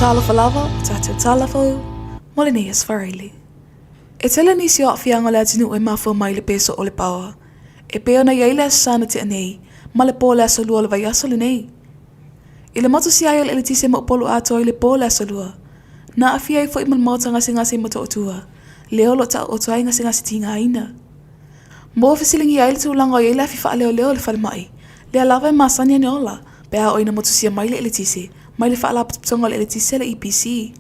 Talofa lava o tatou tala fou mo lenei aso faraile. E tele nisi o aafiaga o le atunuu e mafua mai i le peso o le paoa e pei ona i ai le Aso Sa na tea nei ma le po o le Aso Lua o le vaiaso lenei. I le motusia ai o le eletise ma Upolu atoa i le po o le Aso Lua, na aafia ai foi ma le maota gasegase i Motootua, lea o lo o taooto ai gasegase tigaina. Mo fesiligia ai le tulaga o i ai le afi faaleoleo o le falemai, lea lava e masani ona ola pe a oo ina motusia mai le eletise mai le Faalapotopotoga o le Eletise le EPC.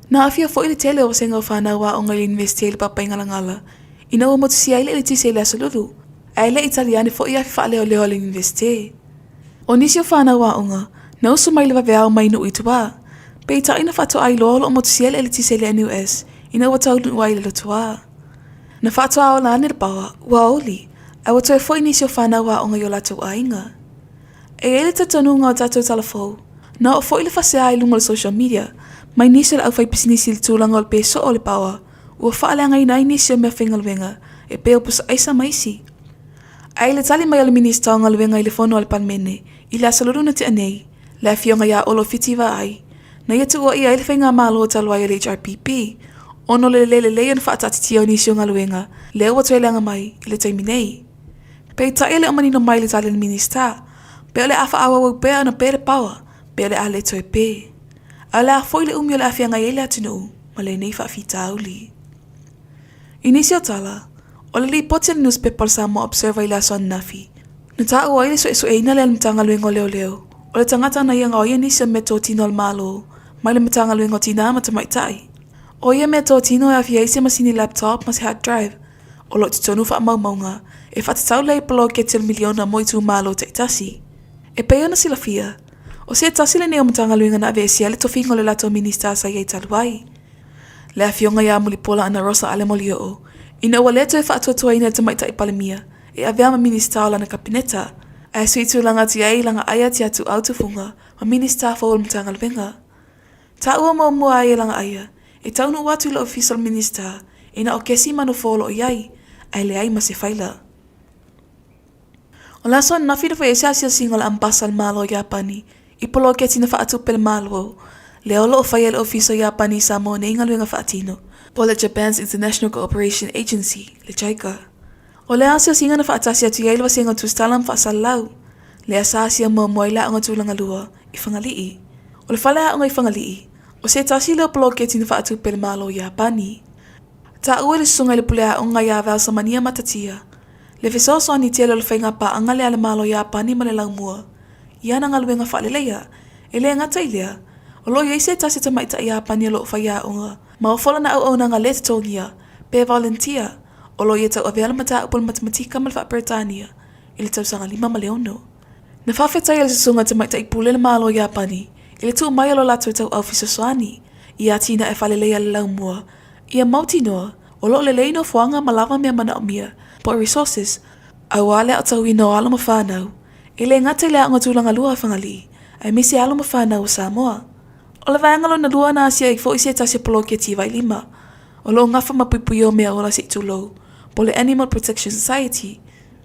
Na aafia foi le tele o vasega o fanau aoga i le Iunivesite i le Papaigalagala ina ua motusia ai le eletise i le Aso Lulu, ae le i tali ane foi afi faaleoleo a le Iunivesite. O nisi o fanau aoga, na usu mai i le vaveao mai nuu i tua, peitai na faatoa iloa o lo o motusia le eletise i le NUS ina ua taunuu ai i le Lotoa. Na faatoa ola ane le paoa, ua aoauli, ae ua toe foi nisi o fanau aoga i o latou aiga. E i ai le talitonuga o tatou tala fou, na oo foi le faasea i luga o le social media mai nisi o le aufaipisinisi i le tulaga o le pe soo o le paoa ua faaleagaina ai nisi o meafaigaluega e pei o pusa aisa ma isi. Ae i le tali mai a le Minista o Galuega i le Fono a le Palemene i le Aso Lulu na tea nei, le Afioga ia Olo Fiti Vaai, na ia tuuaia ai le faigamalo talu ai a le HRPP ona o le le lelei ona faataatitia o nisi o galuega lea ua toe leaga mai i le taimi nei. Peitai e le o manino mai le tali a le Minisita pe o le a faaauauau pea ona pe le paoa pe o le a le toe pe. A o le a foi le umi o le a feagai ai le atunuu ma lenei faafitauli. I nisi o tala, o le lipoti a le nusipepa o le Samoa Observer i le aso ananafi, na taua ai le suesueina lea a le Matagaluega o Leoleo o le tagata na ia gaoia nisi o meatotino a le Malo mai le Matagaluega o Tinā ma Tamaitai. O ia meatotino e aafia ai se masini laptop ma se hard drive o lo o i totonu faamaumauga e faatatau lea i poloketi o le miliona mo itumalo taitasi. E pei ona silafia, o se tasi lenei o Matagaluega na aveesea ai le tofiga o le latou Minista sa i ai talu ai, le Afioga ia Mulipola Anarosa Ale Molioo, ina ua le toe faatuatuaina e le Tamaitai Palemia e avea ma Minista o lana Kapeneta, ae sui tulaga atu ai i lana aia Tiatuau Tufuga ma Minista fou o le Matagaluega. Taua muamua ai e lana aia, e taunuu atu i le Ofisa o le Minista e na o kesi ma nofoa o lo o i ai, ae leai ma se faila. O le aso ananafi na fai ai se asiasiga o le Ambasa a le Malo o Iapani i poloketi na faatupe le Malo, lea o lo o faia e le Ofisa o Iapani i Samoa nei galuega faatino, po o le Japan's International Cooperation Agency, le JICA. O lea asiasiga na faatasi atu i ai le vasega o Tusitala ma Faasalalau, lea sa asia muamua ai le aoga tulaga lua i Fagalii. O le fale aoga i Fagalii, o se tasi lea o poloketi na faatupe le Malo o Iapani. Taua i le susuga i le pule aoga ia Val Samania Matatia, le fesoasoani tele o le faiga paaga lea a le Malo o Iapani ma le Laumua i ana galuega faaleleia. E le gata i lea, o lo o i ai se tasi o tamaitai Iapani o lo o faiaoga ma ofo lana auaunaga lē totogia, pe volunteer, o lo o ia tauavea le mataupu o le matematika ma le faa-Peretania i le tausaga 5 ma le 6. Na faafetai e le susuga tamaitai pule le Malo o Iapani i le tuu mai o lo latou tauau fesoasoani i atinae faaleleia a le Laumua ia mautinoa o lo o lelei nofoaga ma lava mea manaomia po o resources aua le aotauina o alo ma fanau, e le gata i le aoga tulaga lua a Fagalii, aemaise alo ma fanau o Samoa. O le vaega lona lua na asia ai foi se tasi o poloketi i Vailima, o lo o gafa ma puipuia o mea ola se i tulou, po o le Animal Protection Society.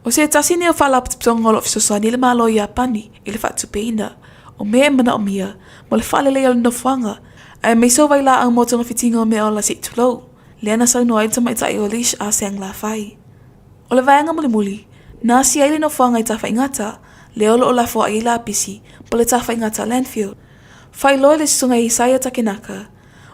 O se tasi nei o faalapotopotoga o lo o fesoasoani ai le Malo o Iapani i le faatupeina o mea e manaomia mo le faaleleia o le nofoaga, aemaise o vailaau mo togafitiga o mea ola se i tulou, lea na saunoa ai le tamaitai o Lish Ah Seng Lafai. O le vaega mulimuli, na asia ai le nofoaga i Tafaigata, lea o lo o lafoai ai lapisi, po o le Tafaigata Landfill. Faailoa i le susuga ia Isaia Takenaka,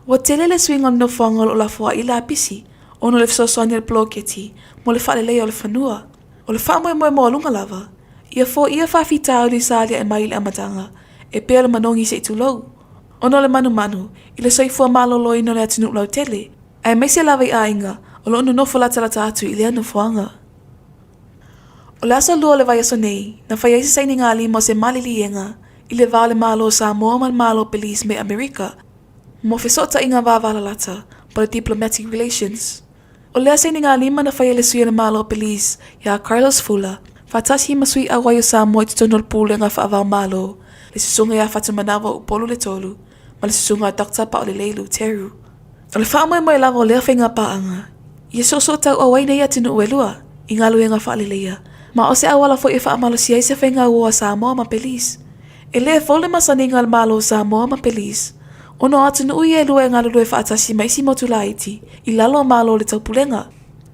ua tele le suiga o le nofoaga o lo o lafoai ai lapisi ona o le fesoasoani a le poloketi mo le faaleleia o le fanua. O le faamoemoe maualuga lava, ia foia faafitauli sa aliae mai i le amataga, e pei o le manogi se i tulou, ona o le manumanu i le soifua maloloina o le atunuu lautele, aemaise lava i aiga o lo o nonofo latalata atu i lea nofoaga. O le aso Lua o le vaiaso nei, na fai ai se sainigalima o se maliliega i le va o le Malo o Samoa ma le Malo o Belize me Amerika mo fesootaiga vavalalata po o le diplomatic relations. O lea sainigalima na fai e le sui o le Malo o Belize iā Carlos Fula faatasi ma sui auai o Samoa i totonu o le Pulega Faava-o-Malo, le Susuga ia Fatumanawa Upolu Le Tolu ma le Susuga a Doctor Paolelei Luteru. O le faamoemoe lava o lea faiga paaga, ia soosoo tauau ai nei atunuu e lua i galuega faaleleia, ma o se auala foi e faamalosia ai se faiga uo a Samoa ma Belize. E le fou le masaniga a le Malo o Samoa ma Belize. Ona o atunuu ia e lua e galulue faatasi ma isi motu laiti i lalo o Malo o le Taupulega,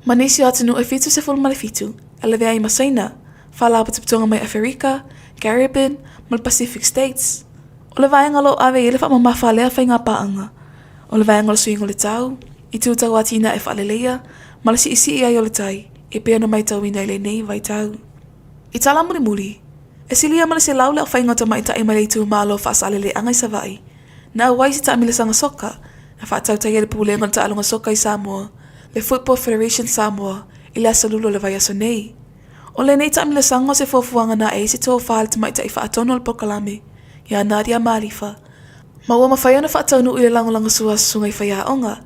ma nisi o atunuu e 77 e lavea ai ma Saina, Faalapotopotoga mai Aferika, Caribbean ma le Pacific States. O le vaega o lo o ave i ai le faamamafa a lea faiga paaga, o le vaega o le suiga o le tau, itu tau atinae faaleleia, ma le siisii ai o le tai, e pei ona matauina i lenei vaitau. I tala mulimuli, e silia ma le 100 le aofaiga o tamaitai mai le itumalo Faasaleleaga i Savaii, na auai i se taamilosaga soka na faatautaia e le Pulega o le Taaloga Soka i Samoa, le Football Federation Samoa, i le aso Lula o le vaiaso nei. O lenei taamilosaga o se fuafuaga na ae ai se tofa a le tamaitai faatonu o le polokalame, ia Nadia Malifa, ma ua mafai ona faataunuu i le lagolagosua a susuga i faiaoga,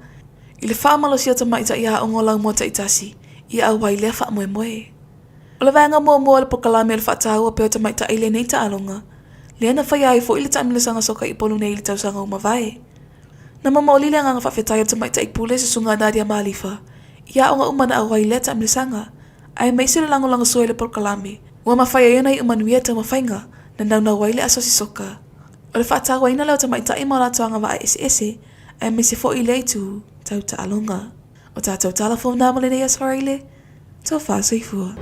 i le faamalosia o tamaitai aoga o laumua taitasi ia auai lea faamoemoe. O le vaega muamua o le polokalame o le faataua pea o tamaitai i lenei taaloga, lea na faia ai foi le taamilosaga soka i Upolu nei i le tausaga ua mavae. Na momoli le agaga faafetai o le tamaitai pule Susuga Nadia Malifa i aoga uma na auai i lea taamilosaga, aemaise le lagolagosua i le polokalame ua mafai ai ona iu manuia taumafaiga na naunau ai le asosi soka. O le faatauaina lea o tamaitai ma o latou agavaa eseese, aemaise foi i lea itu tau taaloga. O tatou tala fou na mo lenei aso Raile. Tofa soifua.